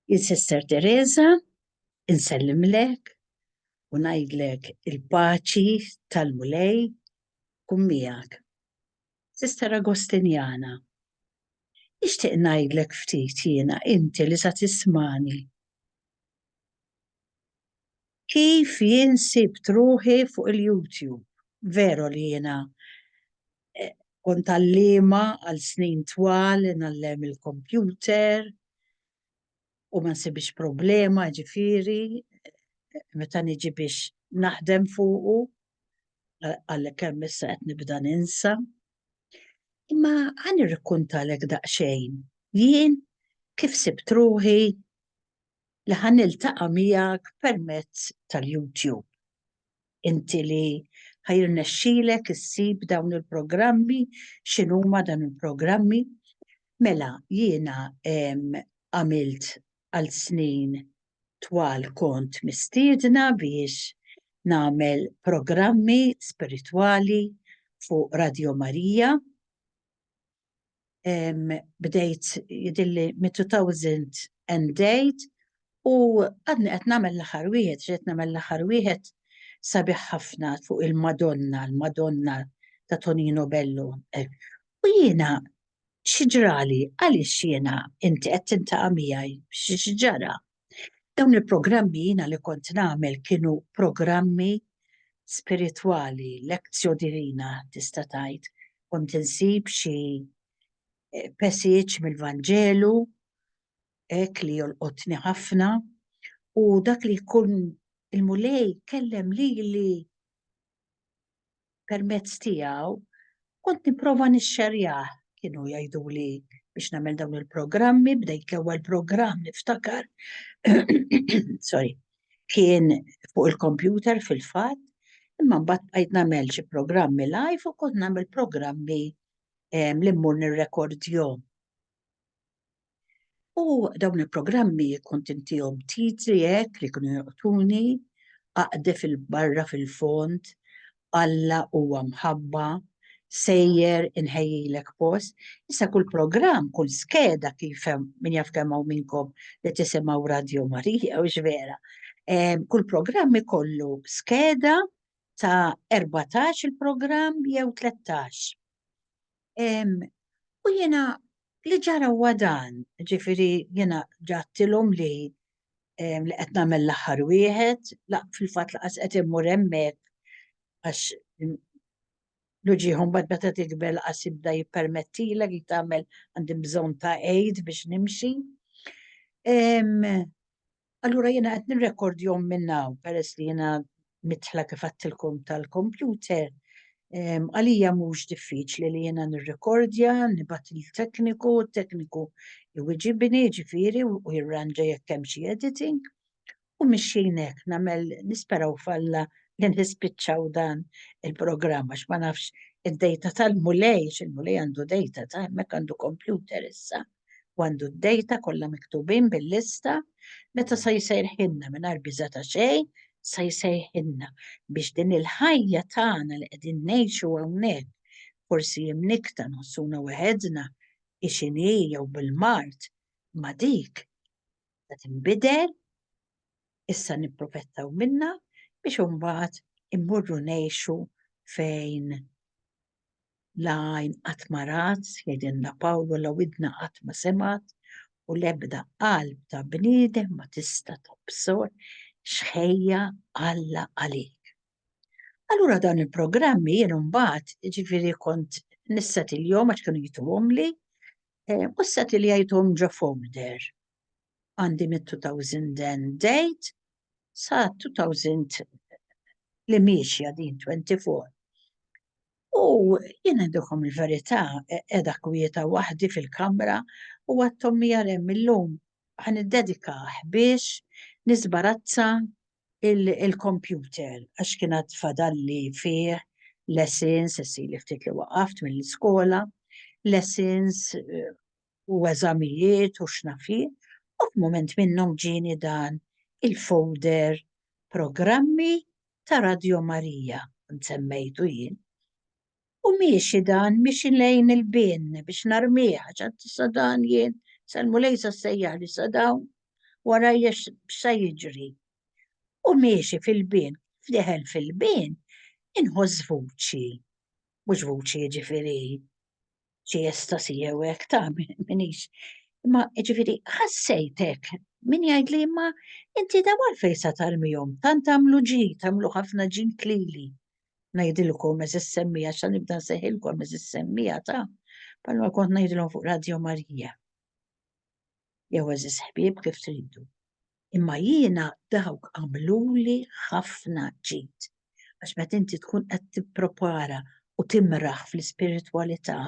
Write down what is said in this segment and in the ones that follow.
Jien Sister Teresa, insellimlek u ngħidlek il-paċi tal-Mulej tkun miegħek. Sister Agostinjana, nixtieq ngħidlek ftit jiena inti li sa tismani. Kif jien sibt ruħi fuq il-YouTube? Veru li jiena eh, kont għalliema għal snin twal ngħallem il-kompjuter u ma nsibix problema ġifieri meta niġi biex naħdem fuqu għalhekk hemm issa qed nibda ninsa. Imma ħa nirrikkuntalek daqsxejn jien kif sibt ruħi li ħa niltaqa' miegħek permezz tal-YouTube. Inti li ħa jirnexxilek issib dawn il-programmi, x'inhuma dan il-programmi? Mela jiena għamilt għal snin twal kont mistiedna biex nagħmel programmi spiritwali fuq Radio Marija Bdejt jidilli mit-2008 u għadni qed nagħmel l-aħħar wieħed, qed nagħmel l-aħħar wieħed sabiħ ħafna fuq il-Madonna, il-Madonna ta' Tonino Bello. U jiena xi ġrali għaliex jiena inti qed tintaqa' miegħi xi ġara. Dawn il-programmi jiena li kont nagħmel kienu programmi spiritwali, lectio divina tista' tgħid. Kont insib xi eh, passage mill-Vanġelu hekk li jolqotni ħafna u dak li jkun il-Mulej kellem lili permezz tiegħu kont nipprova nixxerjah. Kienu jgħiduli biex nagħmel dawn il-programmi, bdejt l-ewwel programm niftakar, sorry, kien fuq il-computer fil-fatt, imma mbagħad bqajt nagħmel xi programmi live u kont nagħmel programmi li mmur nirrekordjhom. U dawn il-programmi kont intihom titli hekk li kienu joqtuni, aqde fil-barra fil-fond, Alla huwa mħabba, sejjer inħejjilek post. Issa kull programm, kull skeda kif hemm min jaf kemm hawn minnkom li tisimgħu Radio Marija u vera. Kull programm ikollu skeda ta' 14 il-programm jew 13. U jiena li ġara huwa dan, ġifieri jiena ġattilhom li li qed nagħmel l-aħħar wieħed, fil-fatt laqas qed immur hemmhekk għax l-uġigħ mbagħad meta tikber laqas jibda jippermettilek li tagħmel għandi bżonn ta' aid biex nimxi. Allura jiena qed nirrekordjhom minn hawn peress li jiena midħla kif għedtilkom tal-kompjuter. Għalija mhux diffiċli li jiena nirrekordja, nibgħat il-tekniku, t-tekniku iwiġibni ġifieri u jirranġa jekk hemm xi editing. U mixjin hekk nagħmel nisperaw f'Alla li nispiċċaw dan il-programm għax ma nafx id-dejta tal-Mulej, il-Mulej għandu dejta ta' hemmhekk għandu kompjuter issa. u għandu d-dejta kollha miktubin bil-lista meta sa jsejħilna mingħajr biża' ta' xejn, sa jsejħilna biex din il-ħajja tagħna li qegħdin ngħixu hawnhekk, forsi imnikkta nħossuna weħedna, hi x'inhi jew bil-mard, ma dik se tinbidel, issa nipprofettaw minnha biex imbagħad immorru ngħixu fejn La għajn qatt ma rat, jgħidilna Pawlu, la widna qatt ma semgħet, u l-ebda qalb ta' bniedem ma tista' tobsor x'ħejja Alla għalik. Allura dawn il-programmi jien imbagħad, jiġifieri kont nissetilhom għax kienu jtuhomli, eh, u ssettiljajthom ġo folder. Għandi mit-2008 sa 2000 li miexja din 24. U jien ngħidilkom il-verità, qiegħda kwieta waħdi fil-kamra u għadt ommi jarem illum ħa niddedikah biex niżbarazza il-computer għax kien għad fadalli fih lessons, issili ftit li waqaft mill-iskola, lessons eh, u eżamijiet u x'naf jien, u f'mument minnhom ġieni dan il-folder programmi ta' Radio Marija, kont semmejtu jien. U miexi dan, miexi lejn il-bin biex narmih, għax għad sa dan jien, sal-Mulej sa sejjaħli sa dawn. warajja x'sa jiġri. U miexi fil-bin, f'deħel fil-bin, inħoss vuċi. Mhux vuċi jiġifieri xi estasi jew hekk ta' minix. Imma jiġifieri ħassejtek min jgħidli imma inti daw għalfejn sa tarmihom, tant għamlu ġid, għamlu ħafna ġid lili. Ngħidilkom eżis semmija xa nibda nsejħilkom eżis semmija ta' bħalma kont ngħidilhom fuq Radio Marija. Jew eżis ħbieb kif tridu. Imma jiena dawk għamluli ħafna ġid. Għax meta inti tkun qed tippropara u timraħ fl-ispiritwalità,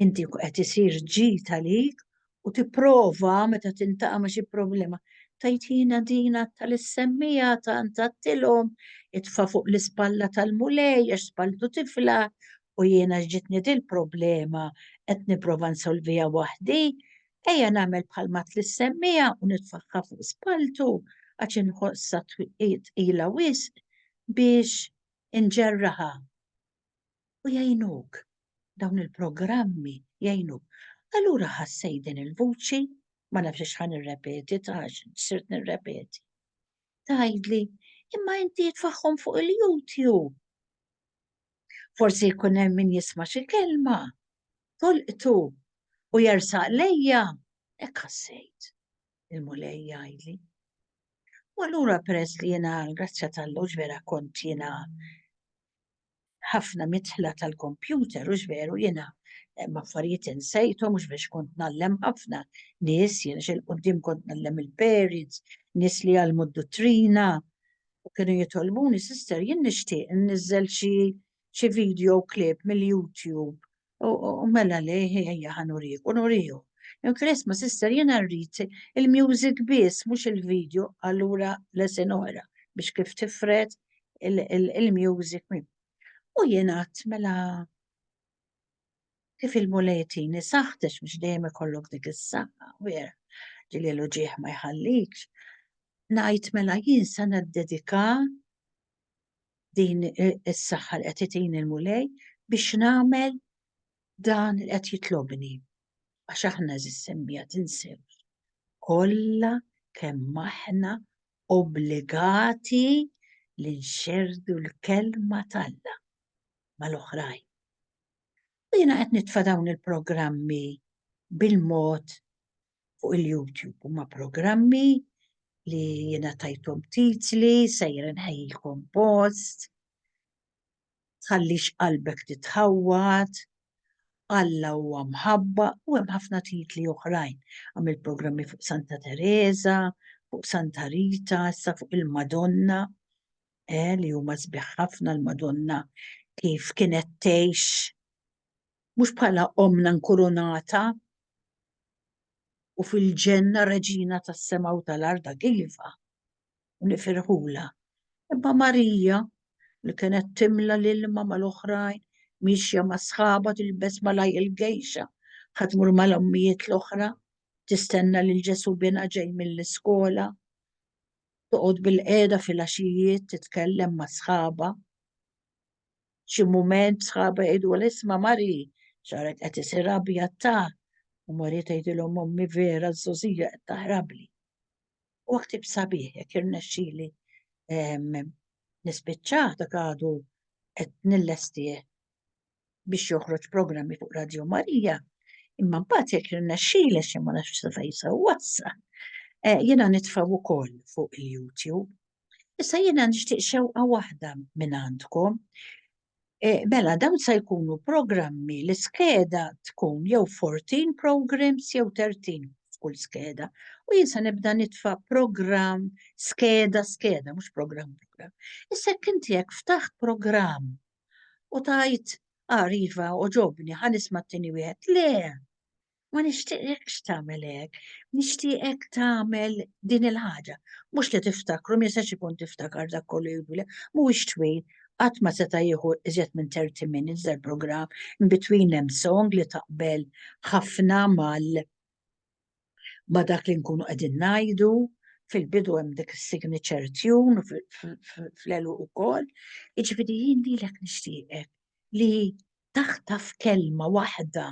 inti qed isir ġid għalik u tipprova meta tintaqa' ma' xi problema tgħid jiena din tal-issemmija tant għattilhom itfa' fuq l-ispalla tal-Mulej għax spalltu tifla u jiena ġitni dil-problema qed nipprova nsolviha waħdi, ejja nagħmel bħalma tl-issemmija u nitfagħha fuq spalltu għax inħossha tqila wisq biex inġerraha. U jgħinuk, dawn il-programmi jgħinuk. Allura ħassejt din il-vuċi, ma nafx x'ħa nirrepeti ta' sirt nirrepeti. Tgħidli, imma inti tfaħħom fuq il-YouTube. Forsi jkun hemm min jisma' xi kelma, tolqtu u jersaq lejja, hekk ħassejt. Il-Mulej jgħidli. U allura peress li jiena l-grazzja tal vera kont jiena ħafna midħla tal-kompjuter, hux veru, jiena hemm affarijiet insejthom mhux biex kont ngħallem ħafna nies, jiena xi l-quddiem kont ngħallem il-parents, nies li jgħallmu d-duttrina, u kienu jitolbuni, sister, jien nixtieq nniżżel xi xi video clip mill-YouTube. U mela le, ejja ħa nurik, u nuriju. Jew ma sister, jiena rrid il-music biss, mhux il-video, allura lesson oħra biex kif tifred il-music. U jiena mela kif il-Mulej jtini saħħtex biex dejjem ikollok dik is-saħħa, vera, ġieli l-uġigħ ma jħallikx. Ngħid mela jien se naddedika din is-saħħa li qed itini l-Mulej biex nagħmel dan li qed jitlobni. Għax aħna eżis semmija tinsewx. Kollha kemm aħna obbligati li nxerrdu l-kelma t'Alla mal-oħrajn. U jiena qed nitfa' dawn il-programmi bil-mod fuq il-YouTube. Huma programmi li jiena tajthom titli, sejjer inħejjilkom post, tħallix qalbek titħawwad, Alla huwa mħabba u hemm ħafna titli oħrajn. Għamilt programmi fuq Santa Teresa, fuq Santa Rita, issa fuq il-Madonna, eh, li huma sbieħ ħafna l-Madonna kif kienet tgħix mhux bħala omna nkurunata u fil-ġenna reġina tas-sema u tal-art dak iva u nifirħula. Imma Marija li kienet timla l-ilma mal-oħrajn, mixja ma' sħaba tilbes malaj il-gejxa, ħa tmur mal-ommijiet l-oħra, tistenna lil Ġesu binha ġej mill-iskola, toqgħod bilqiegħda filgħaxijiet titkellem ma' sħabha. Xi mument sħabha jgħidu isma' Mari, xagħrek qed isir abjad ta' u Mari tgħidilhom ommi vera ż-żgħożija qed taħrabli. U ktib sabiħ jekk irnexxieli nispiċċah dak għadu qed nillestih biex joħroġ programmi fuq Radio Marija, imma mbagħad jekk irnexxieli xi ma nafx sa fejn se wassal, eh, jiena nitfgħu wkoll fuq il-YouTube. Issa jiena nixtieq xewqa waħda minn għandkom. Eh, mela dawn se jkunu programmi li skeda tkun jew 14 programs jew 13 f'kull skeda. U jien se nibda nitfa' programm skeda skeda, mhux programm program. Issa jekk inti jekk ftaħt programm u tajt ah iva oġobni ħa nisma' t-tieni wieħed. Le, ma nixtieqekx tagħmel hekk, nixtieqek tagħmel din il-ħaġa. Mhux li tiftakru, ma jistax ikun tiftakar dak kollu jgħidulek, mhuwiex twil, qatt ma seta' jieħu iżjed minn 30 minutes dal-programm, in between hemm song li taqbel ħafna mal ma' dak li nkunu qegħdin ngħidu, fil-bidu hemm dik is-signature tune fl-għeluq ukoll. Jiġifieri jien lilek nixtieqek li taħtaf kelma waħda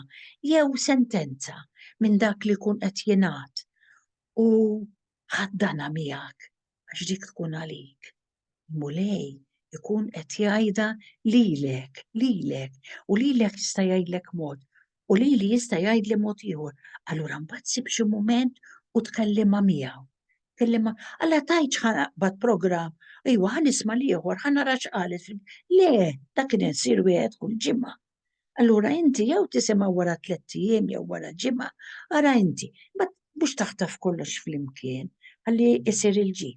jew sentenza minn dak li jkun qed jingħad u. Ħaddanha miegħek għax dik tkun għalik. Il-Mulej ikun qed jgħidha lilek, lilek, u lilek jista' jgħidlek mod, u lili jista' jgħidli mod ieħor. Allura mbagħad sib xi mument u tkellimha miegħu. Tkellimha, alla tgħidx ħa naqbad programm, iwa ħa nisma' l-ieħor, ħa nara x'qalet. Le, dak kien isir wieħed kull ġimgħa. Allura inti jew tisimgħu wara tlett ijiem jew wara ġimgħa, ara inti, ma mhux taħtaf kollox flimkien, ħalli isir il-ġid.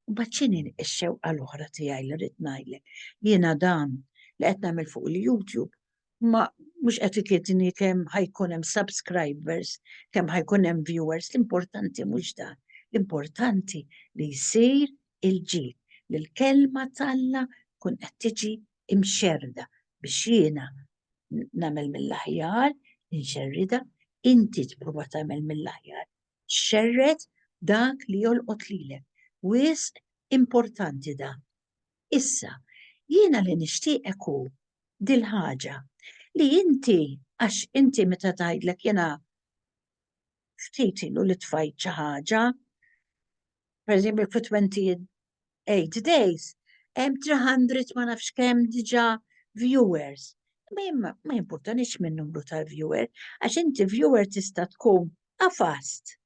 U mbagħad x'inhi x-xewqa l-oħra tiegħi li rrid ngħidlek? Jiena dan li qed nagħmel fuq il-YouTube ma mhux qed ikidni kemm ħajkun hemm subscribers, kemm ħajkun hemm viewers, l-importanti mhux dan. L-importanti li jsir il-ġid, li l-kelma t'Alla tkun qed tiġi imxerrda biex jiena nagħmel mill-aħjar, inxerridha, inti tipprova tagħmel mill-aħjar. Xerred dak li jolqot lilek. Wisq importanti dan. Issa, jiena li nixtieqek hu dil-ħaġa li inti għax inti meta tgħidlek jiena ftit ilu li tfajt xi ħaġa, per eżempju fi 28 days, hemm 300 ma nafx kemm diġà viewers. Ma ma jimpurtanix minn numru tal-viewer, għax inti viewer tista' tkun qafast.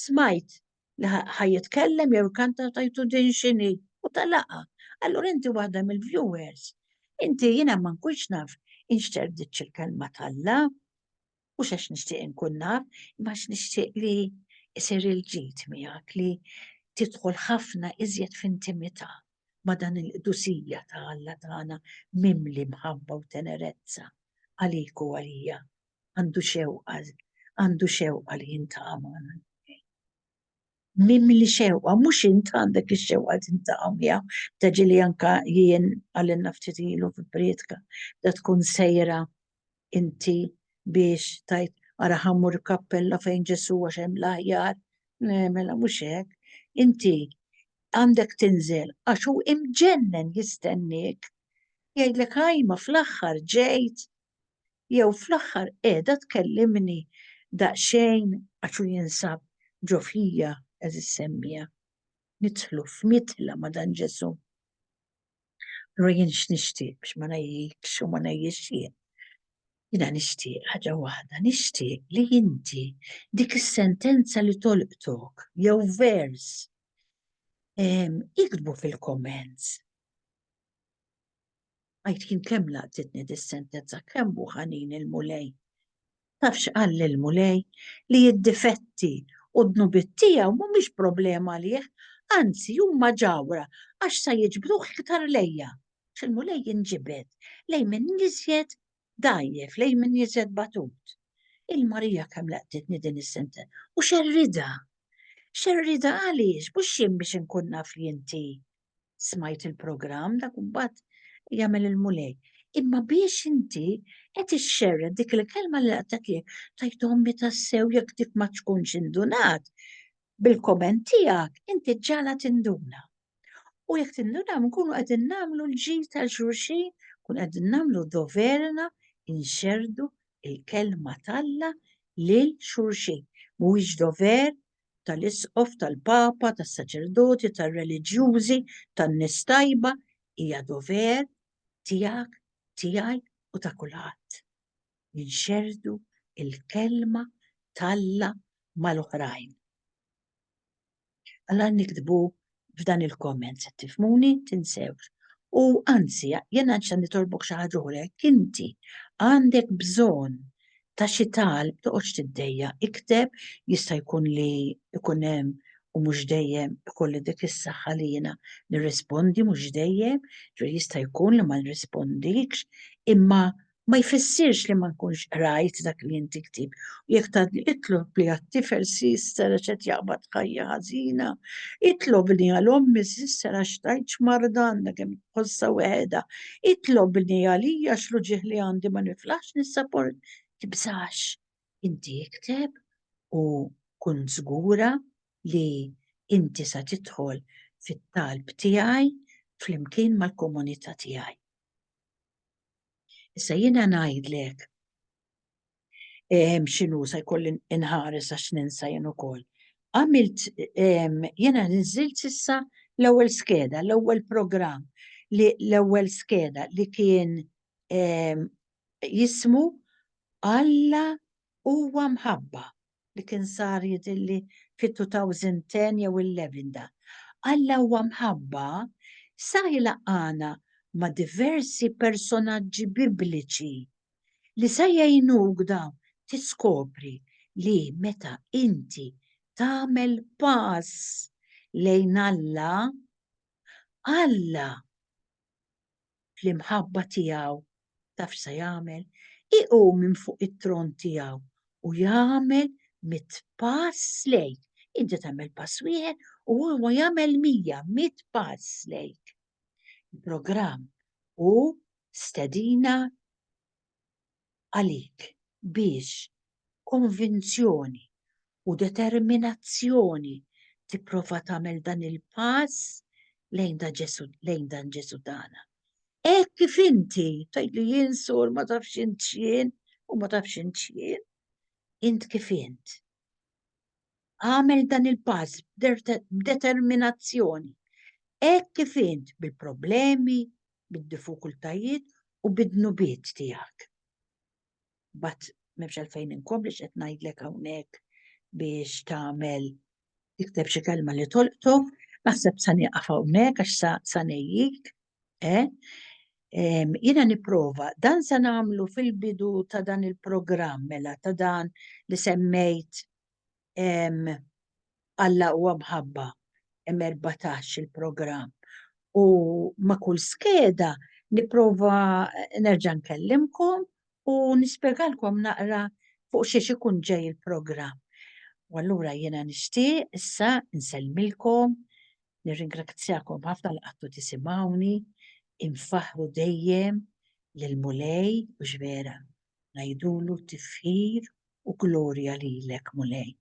Smajt li ħa jitkellem jew kanta tajtu din x'inhi u talaqa. Allura inti waħda mill-viewers. Inti jiena ma nkunx naf inxterditx il-kelma t'Alla. Mhux għax nixtieq inkun naf, imma għax nixtieq li jsir il-ġid miegħek, li tidħol ħafna iżjed f'intimità ma' dan il-qdusija ta' Alla tagħna mimli mħabba u tenerezza għalik u għalija. Għandu xewqa, għandu xewqa li jintaqa' magħna. Mimli xewqa, mhux int għandek ix-xewqa li tintaqa' miegħu, ta' ġieli anka jien għalinna ftit ilu fi prietka, da tkun sejra inti biex tajt ara ħammur kappella fejn Ġesu għax hemm l-aħjar. Le, mela mhux hekk. Inti għandek tinżel għax hu imġennen jistenniek. Jgħidlek ħajma fl-aħħar ġejt jew fl-aħħar qiegħda tkellimni daqsxejn għax hu jinsab ġo fija għeżież semmiegħa. Nidħlu f'mitla ma' dan Ġesù. Allura jien x'nixtieq biex ma ngħejjikx u ma ngħejjix jien. Jiena nixtieq ħaġa waħda, nixtieq li inti dik is-sentenza li tolqtok jew vers iktbu fil-comments. Għid jien kemm laqtitni dis-sentenza, kemm hu ħanin il-Mulej. Taf x'qal lill-Mulej? Li d-difetti u d-dnubiet tiegħu mhumiex problema għalih, anzi huma ġawhra għax sa jiġbduh iktar lejja. Għax il-Mulej jinġibed lejn min iżjed dgħajjef, lejn min iżjed batut. Il-Marija kemm laqtitni din is-sentenza. U xerridha! Xerridha għaliex? Mhux jien biex inkun naf li inti smajt il-programm dak imbagħad jagħmel il-Mulej. Imma biex inti qed ixxerred dik il-kelma li laqtek lilek, tgħid ommi tassew jekk dik ma tkunx indunat bil-komment tiegħek inti ġala tinduna. U jekk tinduna nkunu qegħdin nagħmlu l-ġid tal-xulxin, kun qegħdin nagħmlu doverna inxerdu il-kelma t'Alla lil xulxin. Mhuwiex dover tal-isqof, tal-papa, tas-saċerdoti, tar-reliġjużi, tan-nies tajba, hija dover tiegħek, tiegħi u ta' kulħadd. Inxerrdu l-kelma t'Alla mal-oħrajn. Alla niktbu f'dan il-komment, se tifhmuni, tinsewx. U anzi, jiena nixtieq nitolbok xi ħaġa oħra, jekk inti għandek bżonn ta' xi talb toqgħodx tiddejjaq, ikteb, jista' jkun li jkun hemm u mhux dejjem ikolli dik is-saħħa li jiena nirrispondi mhux dejjem, ġifieri jista' jkun li ma nirrispondikx, imma ma jfissirx li ma nkunx qrajt dak li inti ktibt. U jekk tgħidli itlob li għat-tifel sister għax qed jaqbad ħajja ħażina, itlobni għal ommi sister għax tgħidx x'marda għandha kemm tħossha weħedha, itlobni għalija għax l-uġigħ li għandi ma niflaħx nissaport, tibżax. Inti ikteb u kun żgura li inti sa tidħol fit-talb tiegħi flimkien mal-komunità tiegħi. Issa jiena ngħidlek x'inhu sa jkolli inħares għax ninsa jien ukoll. Għamilt jiena niżilt issa l-ewwel skeda, l-ewwel programm li l-ewwel skeda li kien jismu Alla huwa mħabba li kien sar jidhirli fit-2010 jew 11 da. Alla huwa mħabba sa jlaqqagħna ma' diversi personaġġi bibliċi li se jgħinuk dawn tiskopri li meta inti tagħmel pass lejn Alla, Alla fl-imħabba tiegħu taf x'se jagħmel? Iqum minn fuq it-tron tiegħu u jagħmel mit pass lejk. Inti tagħmel pass wieħed u huwa jagħmel 100, mit pass lejk. Il-programm hu stedina għalik biex b'konvinzjoni u determinazzjoni tipprova tagħmel dan il-pass lejn da Ġesu lejn dan Ġesu tagħna. Hekk kif inti tgħidli jien sur ma tafx int x'jien u ma tafx int x'jien, int kif int. Agħmel dan il-pass b'determinazzjoni, hekk kif int bil-problemi, bid-diffikultajiet u bid-dnubiet tiegħek. But m'hemmx għalfejn inkompli x'qed ngħidlek hawnhekk biex tagħmel tikteb xi kelma li tolqtok, naħseb sa nieqaf hawnhekk għax sa, sa ngħejjik, eh? Jiena nipprova, dan sa nagħmlu fil-bidu ta' dan il-programm mela ta' dan li semmejt Alla huwa mħabba hemm 14 il-programm. U ma' kull skeda nipprova nerġa' nkellimkom u nispjegalkom naqra fuq xiex ikun ġej il-programm. U allura jiena nixtieq issa nsellmilkom, nirringrazzjakom ħafna li qgħadtu tisimgħuni, infaħħru dejjem lill-Mulej u x'vera, ngħidulu tifħir u glorja lilek Mulej.